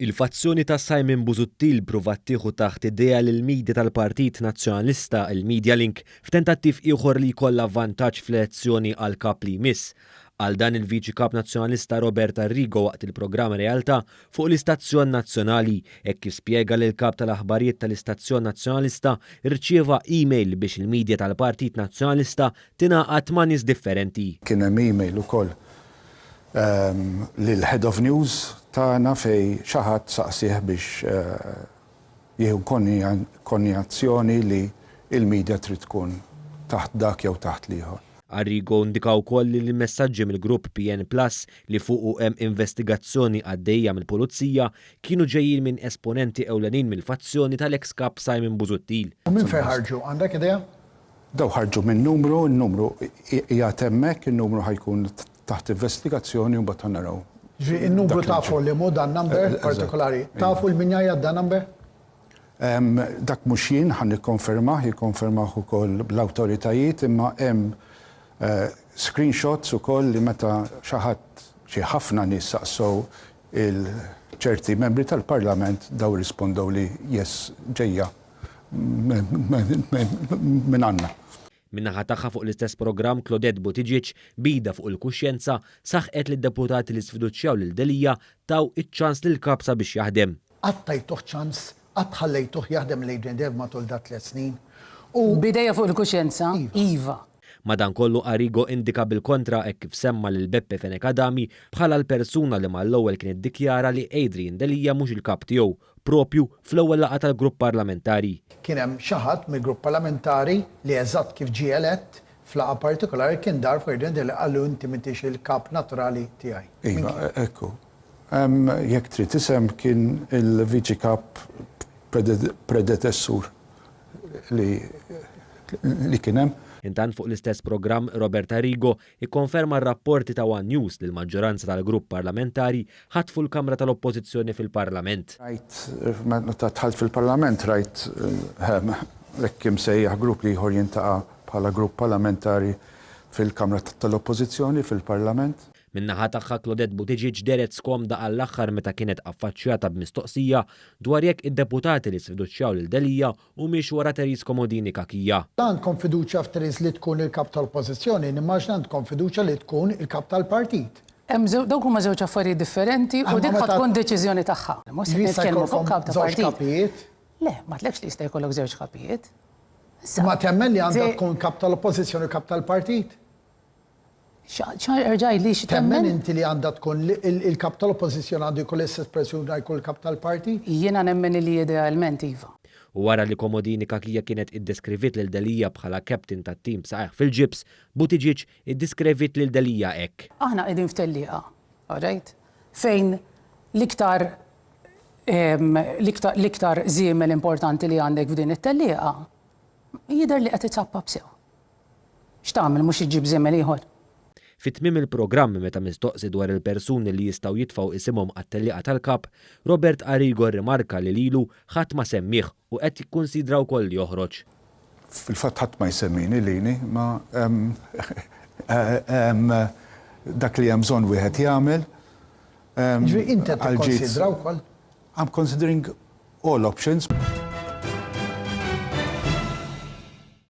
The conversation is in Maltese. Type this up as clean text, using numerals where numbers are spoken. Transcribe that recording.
Il-fazzjoni ta' Simon Busuttil pruvat tieħu taħt idejha lill-media tal-Partit Nazzjonalista, il-Media Link, f'tentattiv ieħor li jkollha vantaġġ fl-elezzjoni għall-Kap li jmiss. Qal dan il-Viċi Kap Nazzjonalista Robert Arrigo waqt il-programm Realtà fuq l-istazzjon nazzjonali, hekk kif spjega li l-Kap tal-Aħbarijiet tal-istazzjon Nazzjonalista rċieva email biex il-media tal-Partit Nazzjonalista tingħaqad ma' nies differenti. Kien hemm email ukoll lill-Head of News tagħna fejn xi ħadd saqsieh biex jieħu konjazzjoni li l-media trid tkun taħt dak jew taħt l-ieħor. Arrigo indika wkoll li l-messaġġi mill-grupp PN Plus li fuqu hemm investigazzjoni għaddejja mill-Pulizija kienu ġejjin minn esponenti ewlenin mill-fazzjoni tal-eks Kap Simon Busuttil. U minn fejn ħarġu? Għandek idea? Dawn ħarġu minn numru, in-numru qiegħed hemmhekk, in-numru ħa jkun taħt investigazzjoni u mbagħad ħa naraw. Ġifieri n-numru tafu liema hu dan number partikolari. Tafu 'l min jgħajjat dan number? Dak mhux jien ħa nikkonfermah, jikkonfermah ukoll l-awtoritajiet, imma hemm screenshots ukoll li meta xi ħadd, xi ħafna nies saqsew il ċerti membri tal-Parlament dawn irrispondew li yes ġejja minn għandna. Min-naħa tagħha fuq l-istess programm Claudette Buttigieg, b'idha fuq il-kuxjenza, saħqet li d-deputati li sfiduċjaw lil Delia taw iċ-ċans lill-Kap sabiex jaħdem. Qatt tajtuh ċans, qatt ħallejtuh jaħdem lil Adrian Delia matul dat-tliet snin? U. B'idejja fuq il-kuxjenza, iva. Madankollu Arrigo indika bil-kontra hekk kif semma lil Beppe Fenech Adami bħala l-persuna li mal-ewwel kien iddikjara li Adrian Delia mhux il-Kap tiegħu proprju fl-ewwel laqgħa tal-grupp parlamentari. Kien hemm xi ħadd mill-grupp parlamentari li eżatt kif ġie elett, f'laqgħa partikolari kien dar fuq Adrian Delia qallu inti m'intix il-kap naturali tiegħi. Min Iva, kien? hekk hu. Jekk trid isem kien il-Viċi Kap predetessur li li kien hemm. Intant fuq l-istess programm Robert Arrigo ikkonferma r-rapporti ta' one News li l-maġġoranza tal-grupp parlamentari ħatfu l-Kamra tal-Oppożizzjoni fil-Parlament. Rajt, meta dħalt fil-Parlament rajt l-hekk imsejjaħ grupp l-ieħor jintaqa' bħala grupp parlamentari fil-Kamra tal-Oppożizzjoni fil-Parlament. Min-naħa tagħha Claudette Buttigieg dehret skomda għall-aħħar meta kienet affaċċjata b'mistoqsija dwar jekk id-deputati li sfiduċjaw lil Delia humiex wara Therese Comodini Cachia. La għandkom fiduċja f'Therese li tkun il-Kap tal-Oppożizzjoni, nimmaġna għandkom fiduċja li tkun il-Kap tal-Partit. Hemm żew, dawk huma żewġ affarijiet differenti u dik ħa tkun deċiżjoni tagħha. Mhux se Jista' nitkellmu fuq jkollkom kap ta' żewġ partit. kapijiet? Le, m'għadlekx li jista' jkollok żewġ kapijiet. Issa. Imma temmen li għandha tkun Kap tal-Oppożizzjoni u Kap tal-Partit? Erġa' għidli xi Temmen temmen? inti li għandha tkun il-Kap tal-Oppożizzjoni għandu jkun l-istess persuna jkun il-Kap tal-Partit? Jiena nemmen li idealment iva. U wara li Comodini Cachia kienet iddeskriviet lil Delia bħala captain tat-tim b'saqajh fil-ġibs, Buttigieg iddeskreviet lil Delia hekk. Aħna qegħdin f'tellieqa, all right, fejn l-iktar l-iktar l-iktar żiemel importanti li għandek f'din it-tellieqa jidher li qed izappap sew. X'tagħmel mhux iġġib żiemel ieħor? Fi tmiem il-programm, meta mistoqsi dwar il-persuni li jistgħu jitfgħu isimhom għat-tellieqa tal-Kap, Robert Arrigo rrimarka li lilu ħadd ma semmieh u qed jikkunsidra wkoll li joħroġ. Fil-fatt ħadd ma jsemmini lili, ma dak li hemm bżonn wieħed jagħmel. Jiġifieri inti qed tikkonsidra wkoll? I'm considering all options.